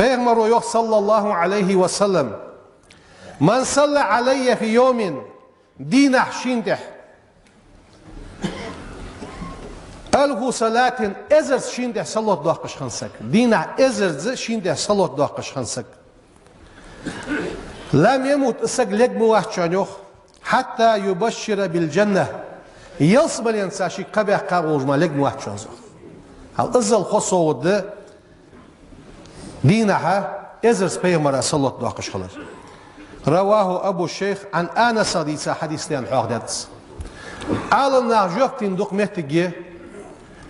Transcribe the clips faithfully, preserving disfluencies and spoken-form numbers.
Пайхамара йоах, صلى الله عليه وسلم: «من صلى علي في يوم», дийнахьа шийна тӀехьа, «ألف صلاة», эзарза шийна тӀехьа салот доаккхаш хинна саг. Дийнахьа эзарза шийна тӀехьа салот доаккхаш хинна саг. «لم يمت», из саг лерг ма вац шоана, йоах, «حتى يبشر بالجنة», ялсмаленца шийга кхаъ баьккхача хана лерг ма вац шоана из, йоах. Хьал иззал хоза совгӀат да дийнахьа эзарза Пайхамара салот доаккхаш хилар. «رواه أبو الشيخ عن أنس», дийца хьадис да, хьоахадаьд из. Ӏаламнаха жоп денна дукха моттиг я.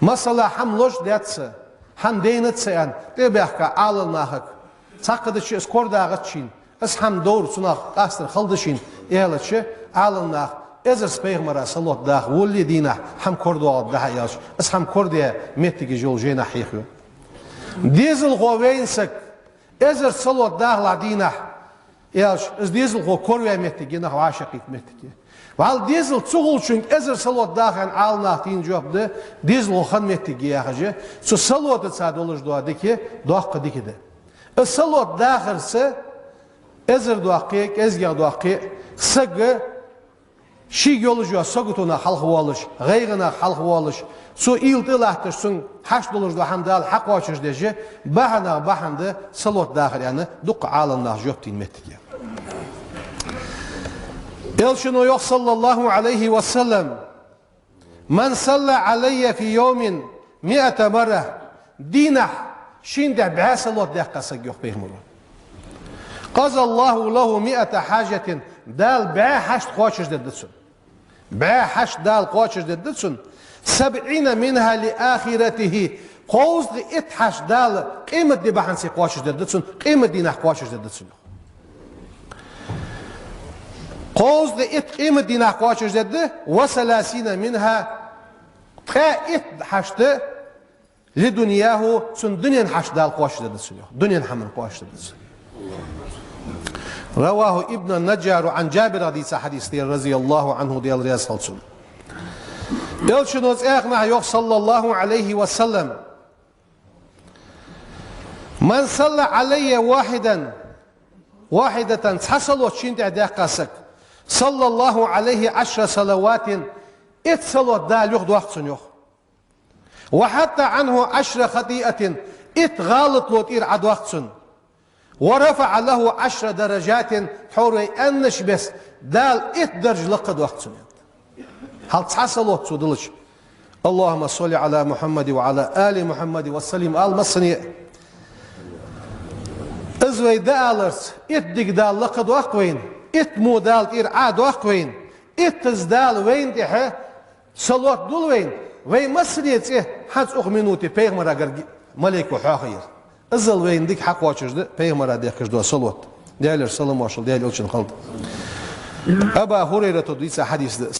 Масала, хӀама лочкъадаьд са, хӀама дайнад са аьнна, тӀабаьхка Ӏаламнахага. Цхьаккха дича из корадагӀац шийна, из хӀама довр цунах къастар хала да шийна, аьлча, Ӏаламнаха эзарза Пайхамара салот даха, валлахӀи, дийнахьа хӀама корадоагӀаргда хьа, аьлча, из хӀама корадеш моттиг йола жайнаш хьехаю. Дезалхо вайна саг, эзарза салот дахалахь дийнахьа, аьлча, из дезалхо кораваь моттиг я, нах вӀашагӀкхийтта моттиг я. Валлахӏи, дезал ца хулачунга эзар салот даха аьнна Ӏаламнаха денна жоп да, дезалхо хинна моттиг я яхаш, цу салотаца долаш дола дика доккха дика да. Из салот дахарца эзар доаккхе, кӀезигагӀа доаккхе, саг шийга йолаш йола саготонах хьалхавоалаш, гӀайгӀанах хьалхавоалаш, цо уйла тӀа латташ, цунга хьашт долаш дола хӀама Дала хьакхоачашдеш, бахьанех бахьан да салот дахар аьнна, дукха Ӏаламнаха жоп денна моттиг я. Элчано йоах, صلى الله عليه وسلم: «من صلى علي في يوم مائة مرة», дийнахьа шийна тӀехьа бӀаь салот даьккха саг, йоах Пайхамара, «قضى الله له مائة حاجة», Дала бӀаь хьашт кхоачашдергда цун. БӀаь хьашт Дала кхоачашдергда цун, «سبعين منها لآخرته», кховзткъеи итт хьашт Дала къематди бахьанца кхоачашдергда цун, къематдийнахьа кхоачашдергда цун. Кховзткъеи итт къематдийнахьа кхоачашдергда, «وثلاثين منها», ткъаь итт хьашт «لدنياه», цун дунен хьашт Дала кхоачашдергда цун, йоах. Дунен хӀаман кхоачашдергда цун. رواه ابن النجار عن جابر, дийца хьадис да ер, رضي الله عنه, Даьла раьза хилва цунна. Элчано цхьаннахьа йоах, صلى الله عليه وسلم: «من صلى علي واحدا، واحدة», цхьа салот шийна тӀехьа даьккха саг, «صلى الله عليه عشر صلوات», итт салот Дала юха доаккх цунна, йоах. «وحط عنه عشر خطيئات», итт гӀалатло тӀера Ӏодоаккх цунна. «ورفع له عشر درجات», тхьовра вай аьннача беса Дала итт дарж лакхадоаккх цунна. Хьал цхьа салот цо дилча, «اللهم صل على محمد وعلى آل محمد وسلم» ала массане а. Из вай дӀааларца, итт дика Дала лакхадоаккх вайна, итт во Дала тӀера Ӏодоаккх вайна, иттаза Дала вайна тӀехьа салот дул вайна, вай массане а цӀи хӀанз укх минуте Пайхамарагара малейко хьоахайир. Иззал вайна дика хьакхоачашда Пайхамара дехкаш дола салот. Даьлера салам-моаршал Даьла Элчанна хилда. Абу Хурайрата дийца хьадис да.